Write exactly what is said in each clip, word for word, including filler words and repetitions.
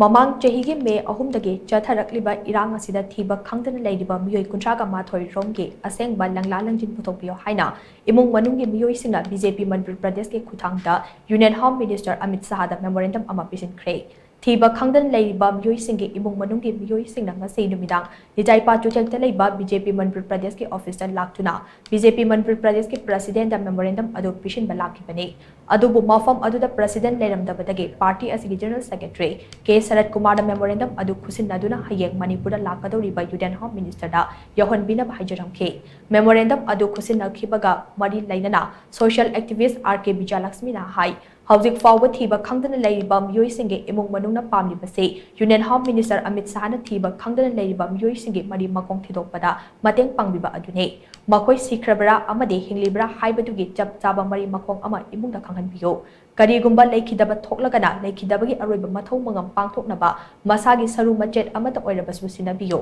ꯃꯃꯥꯡ ꯆꯍꯤꯒꯤ ꯃꯦ ꯑꯍꯨꯝꯗꯒꯤ ꯆꯠꯊꯔꯛꯂꯤꯕ ꯏꯔꯥꯡ ꯑꯁꯤꯗ ꯊꯤꯕ ꯈꯪꯗꯅ ꯂꯩꯔꯤꯕ ꯃꯤꯑꯣꯏ ꯀꯨꯟꯊ꯭ꯔꯥꯒ ꯃꯥꯊꯣꯏ ꯔꯣꯝꯒꯤ ꯑꯁꯦꯡꯕ ꯂꯪꯂꯥ ꯂꯪꯖꯤꯟ ꯄꯨꯊꯣꯛꯄꯤꯌꯨ ꯍꯥꯏꯅ ꯏꯃꯨꯡ ꯃꯅꯨꯡꯒꯤ ꯃꯤꯑꯣꯏꯁꯤꯡꯅ ꯕꯤꯖꯦꯄꯤ ꯃꯅꯤꯄꯨꯔ ꯄ꯭ꯔꯗꯦꯁꯀꯤ ꯈꯨꯠꯊꯥꯡꯗ ꯌꯨꯅꯤꯌꯟ ꯍꯣꯝ ꯃꯤꯅꯤꯁꯇꯔ ꯑꯃꯤꯠ ꯁꯍꯥꯗ ꯃꯦꯃꯣꯔꯦꯟꯗꯝ ꯑꯃ ꯄꯤꯁꯤꯟꯈ꯭ꯔꯦ꯫ ꯊꯤꯕ ꯈꯪꯗꯅ ꯂꯩꯔꯤꯕ ꯃꯤꯑꯣꯏꯁꯤꯡꯒꯤ ꯏꯃꯨꯡ ꯃꯅꯨꯡꯒꯤ ꯃꯤꯑꯣꯏꯁꯤꯡꯅ ꯉꯁꯤ ꯅꯨꯃꯤꯗꯥꯡ ꯂꯤꯇꯥꯏꯄꯥ ꯆꯨꯊꯦꯛꯇ ꯂꯩꯕ ꯕꯤꯖꯦꯄꯤ ꯃꯅꯤꯄꯨꯔ ꯄ꯭ꯔꯗꯦꯁꯀꯤ ꯑꯣꯐꯤꯁꯇ ꯂꯥꯛꯇꯨꯅ ꯕꯤꯖꯦꯄꯤ ꯃꯅꯤꯄꯨꯔ ꯄ꯭ꯔꯗꯦꯁꯀꯤ ꯄ꯭ꯔꯁꯤꯗꯦꯟꯗ ꯃꯦꯃꯣꯔꯦꯟꯗꯝ ꯑꯗꯨ ꯄꯤꯁꯤꯟꯕ ꯂꯥꯛꯈꯤꯕꯅꯤ꯫ ꯑꯗꯨꯕꯨ ꯃꯐꯝ ꯑꯗꯨꯗ ꯄ꯭ꯔꯁꯤꯗꯦꯟ ꯂꯩꯔꯝꯗꯕꯗꯒꯤ ꯄꯥꯔꯇꯤ ꯑꯁꯤꯒꯤ ꯖꯦꯅꯔꯦꯜ ꯁꯦꯀ꯭ꯔꯦꯇꯔꯤ ꯀꯦ ꯁꯔꯠ ꯀꯨꯃꯥꯔꯅ ꯃꯦꯃꯣꯔꯦꯟꯗꯝ ꯑꯗꯨ ꯈꯨꯠꯁꯤꯟꯅꯗꯨꯅ ꯍꯌꯦꯡ ꯃꯅꯤꯄꯨꯔꯗ ꯂꯥꯛꯀꯗꯧꯔꯤꯕ ꯌꯨꯅꯤꯌꯟ ꯍꯣꯝ ꯃꯤꯅꯤꯁꯇꯔꯗ ꯌꯧꯍꯟꯕꯤꯅꯕ ꯍꯥꯏꯖꯔꯝꯈꯤ꯫ ꯃꯦꯃꯣꯔꯦꯟꯗꯝ ꯑꯗꯨ ꯈꯨꯠꯁꯤꯟꯅꯈꯤꯕꯒ ꯃꯔꯤ ꯂꯩꯅꯅ ꯁꯣꯁꯤꯌꯦꯜ ꯑꯦꯛꯇꯤꯚꯤꯁ꯭ꯠ ꯑꯥꯔ ꯀꯦ ꯕꯤꯖꯌꯂꯛꯁꯃꯤꯅ ꯍꯥꯏ, ꯍꯧꯖꯤꯛ ꯐꯥꯎꯕ ꯊꯤꯕ ꯈꯪꯗꯅ ꯂꯩꯔꯤꯕ ꯃꯤꯑꯣꯏꯁꯤꯡꯒꯤ ꯏꯃꯨꯡ ꯃꯅꯨꯡꯅ ꯄꯥꯝꯂꯤꯕꯁꯤ ꯌꯨꯅꯤꯌꯟ ꯍꯣꯝ ꯃꯤꯅꯤꯁꯇꯔ ꯑꯃꯤꯠ ꯁꯍꯥꯅ ꯊꯤꯕ ꯈꯪꯗꯅ ꯂꯩꯔꯤꯕ ꯃꯤꯑꯣꯏꯁꯤꯡꯒꯤ ꯃꯔꯤ ꯃꯈꯣꯡ ꯊꯤꯗꯣꯛꯄꯗ ꯃꯇꯦꯡ ꯄꯥꯡꯕꯤꯕ ꯑꯗꯨꯅꯤ꯫ ꯃꯈꯣꯏ ꯁꯤꯈ꯭ꯔꯕ꯭ꯔꯥ ꯑꯃꯗꯤ ꯍꯤꯡꯂꯤꯕ꯭ꯔꯥ ꯍꯥꯏꯕꯗꯨꯒꯤ ꯆꯞ ꯆꯥꯕ ꯃꯔꯤ ꯃꯈꯣꯡ ꯑꯃ ꯏꯃꯨꯡꯗ ꯈꯪꯍꯟꯕꯤꯌꯨ꯫ ꯀꯔꯤꯒꯨꯝꯕ ꯂꯩꯈꯤꯗꯕ ꯊꯣꯛꯂꯒꯅ ꯂꯩꯈꯤꯗꯕꯒꯤ ꯑꯔꯣꯏꯕ ꯃꯊꯧ ꯃꯉꯝ ꯄꯥꯡꯊꯣꯛꯅꯕ ꯃꯁꯥꯒꯤ ꯁꯔꯨ ꯃꯆꯦꯠ ꯑꯃꯠꯇ ꯑꯣꯏꯔꯕꯁꯨ ꯁꯤꯟꯅꯕꯤꯌꯨ꯫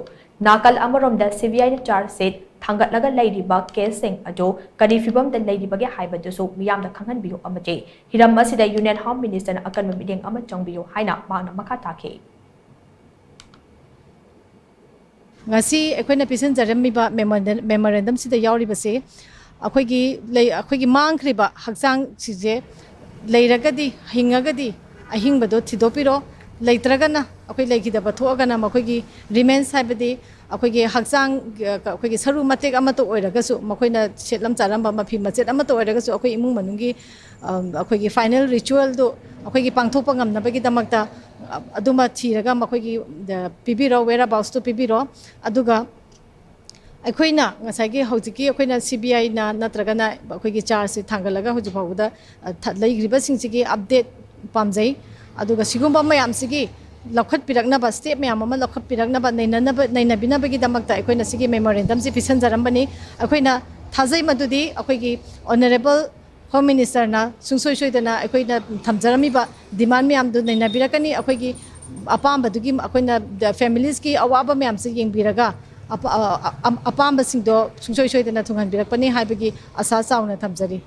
ꯅꯥꯀꯜ ꯑꯃꯔꯣꯝꯗ ꯁꯤꯕꯤꯑꯥꯏꯅ ꯆꯥꯔꯖ ꯁꯤꯠ ꯊꯥꯡꯒꯠꯂꯒ ꯂꯩꯔꯤꯕ ꯀꯦꯁꯁꯤꯡ ꯑꯗꯨ ꯀꯔꯤ ꯐꯤꯚꯝꯗ ꯂꯩꯔꯤꯕꯒꯦ ꯍꯥꯏꯕꯗꯨꯁꯨ ꯃꯤꯌꯥꯝꯗ ꯈꯪꯍꯟꯕꯤꯌꯨ ꯑꯃꯗꯤ ꯍꯤꯔꯝ ꯑꯁꯤꯗ ꯌꯨꯅꯤꯌꯟ ꯍꯣꯝ ꯃꯤꯅꯤꯁꯇꯔꯅ ꯑꯀꯟꯕ ꯃꯤꯠꯌꯦꯡ ꯑꯃ ꯆꯪꯕꯤꯌꯨ ꯍꯥꯏꯅ ꯃꯍꯥꯛꯅ ꯃꯈꯥ ꯇꯥꯈꯤ꯫ ꯉꯁꯤ ꯑꯩꯈꯣꯏꯅ ꯄꯤꯁꯤꯟꯖꯔꯝꯃꯤꯕ ꯃꯦꯃꯣꯔꯦꯟꯗꯝꯁꯤꯗ ꯌꯥꯎꯔꯤꯕꯁꯤ ꯑꯩꯈꯣꯏꯒꯤ ꯂꯩ-, ꯑꯩꯈꯣꯏꯒꯤ ꯃꯥꯡꯈ꯭ꯔꯤꯕ ꯍꯛꯆꯥꯡꯁꯤꯡꯁꯦ ꯂꯩꯔꯒꯗꯤ, ꯍꯤꯡꯉꯒꯗꯤ ꯑꯍꯤꯡꯕꯗꯣ ꯊꯤꯗꯣꯛꯄꯤꯔꯣ, ꯂꯩꯇ꯭ꯔꯒꯅ, ꯑꯩꯈꯣꯏ ꯂꯩꯈꯤꯗꯕ ꯊꯣꯛꯑꯒꯅ ꯃꯈꯣꯏꯒꯤ ꯔꯤꯃꯦꯟꯁ, ꯍꯥꯏꯕꯗꯤ ꯑꯩꯈꯣꯏꯒꯤ ꯍꯛꯆꯥꯡ, ꯑꯩꯈꯣꯏꯒꯤ ꯁꯔꯨ ꯃꯇꯦꯛ ꯑꯃꯠꯇ ꯑꯣꯏꯔꯒꯁꯨ, ꯃꯈꯣꯏꯅ ꯁꯦꯠꯂꯝ ꯆꯥꯔꯝꯕ ꯃꯐꯤ ꯃꯆꯦꯠ ꯑꯃꯠꯇ ꯑꯣꯏꯔꯒꯁꯨ, ꯑꯩꯈꯣꯏ ꯏꯃꯨꯡ ꯃꯅꯨꯡꯒꯤ, ꯑꯝ, ꯑꯩꯈꯣꯏꯒꯤ ꯐꯥꯏꯅꯦꯜ ꯔꯤꯆꯨꯋꯦꯜꯗꯨ ꯑꯩꯈꯣꯏꯒꯤ ꯄꯥꯡꯊꯣꯛꯄ ꯉꯝꯅꯕꯒꯤꯗꯃꯛꯇ, ꯑ-, ꯑꯗꯨꯃ ꯊꯤꯔꯒ ꯃꯈꯣꯏꯒꯤ, ꯑ, ꯄꯤꯕꯤꯔꯣ, ꯋꯦꯌꯔ ꯑꯕꯥꯎꯠꯁꯇꯨ ꯄꯤꯕꯤꯔꯣ꯫ ꯑꯗꯨꯒ ꯑꯩꯈꯣꯏꯅ ꯉꯁꯥꯏꯒꯤ ꯍꯧꯖꯤꯛꯀꯤ ꯑꯩꯈꯣꯏꯅ ꯁꯤ ꯕꯤ ꯑꯥꯏꯅ ꯅꯠꯇ꯭ꯔꯒꯅ ꯑꯩꯈꯣꯏꯒꯤ ꯆꯥꯔꯖꯁꯤ ꯊꯥꯡꯒꯠꯂꯒ ꯍꯧꯖꯤꯛ ꯐꯥꯎꯕꯗ, ꯑ, ꯊ-, ꯂꯩꯈ꯭ꯔꯤꯕꯁꯤꯡꯁꯤꯒꯤ ꯑꯞꯗꯦꯠ ꯄꯥꯝꯖꯩ꯫ ꯑꯗꯨꯒ ꯁꯤꯒꯨꯝꯕ ꯃꯌꯥꯝꯁꯤꯒꯤ ꯂꯧꯈꯠꯄꯤꯔꯛꯅꯕ, ꯁ꯭ꯇꯦꯞ ꯃꯌꯥꯝ ꯑꯃ ꯂꯧꯈꯠꯄꯤꯔꯛꯅꯕ, ꯅꯩꯅꯅꯕ, ꯅꯩꯅꯕꯤꯅꯕꯒꯤꯗꯃꯛꯇ ꯑꯩꯈꯣꯏꯅ ꯁꯤꯒꯤ ꯃꯦꯃꯣꯔꯦꯟꯗꯝꯁꯤ ꯄꯤꯁꯟꯖꯔꯝꯕꯅꯤ꯫ ꯑꯩꯈꯣꯏꯅ ꯊꯥꯖꯩ ꯃꯗꯨꯗꯤ ꯑꯩꯈꯣꯏꯒꯤ ꯑꯣꯅꯔꯦꯕꯜ ꯍꯣꯝ ꯃꯤꯅꯤꯁꯇꯔꯅ ꯁꯨꯡꯁꯣꯏ ꯁꯣꯏꯗꯅ ꯑꯩꯈꯣꯏꯅ ꯊꯝꯖꯔꯝꯃꯤꯕ ꯗꯤꯃꯥꯟ ꯃꯌꯥꯝꯗꯨ ꯅꯩꯅꯕꯤꯔꯛꯀꯅꯤ꯫ ꯑꯩꯈꯣꯏꯒꯤ ꯑꯄꯥꯝꯕꯗꯨꯒꯤ ꯑꯩꯈꯣꯏꯅ ꯐꯦꯃꯤꯂꯤꯁꯀꯤ ꯑꯋꯥꯕ ꯃꯌꯥꯝꯁꯦ ꯌꯦꯡꯕꯤꯔꯒ ꯑꯄ-, ꯑ-, ꯑ-, ꯑꯄꯥꯝꯕꯁꯤꯡꯗꯣ ꯁꯨꯡꯁꯣꯏ ꯁꯣꯏꯗꯅ ꯊꯨꯡꯍꯟꯕꯤꯔꯛꯄꯅꯤ ꯍꯥꯏꯕꯒꯤ ꯑꯁꯥ ꯆꯥꯎꯅ ꯊꯝꯖꯔꯤ꯫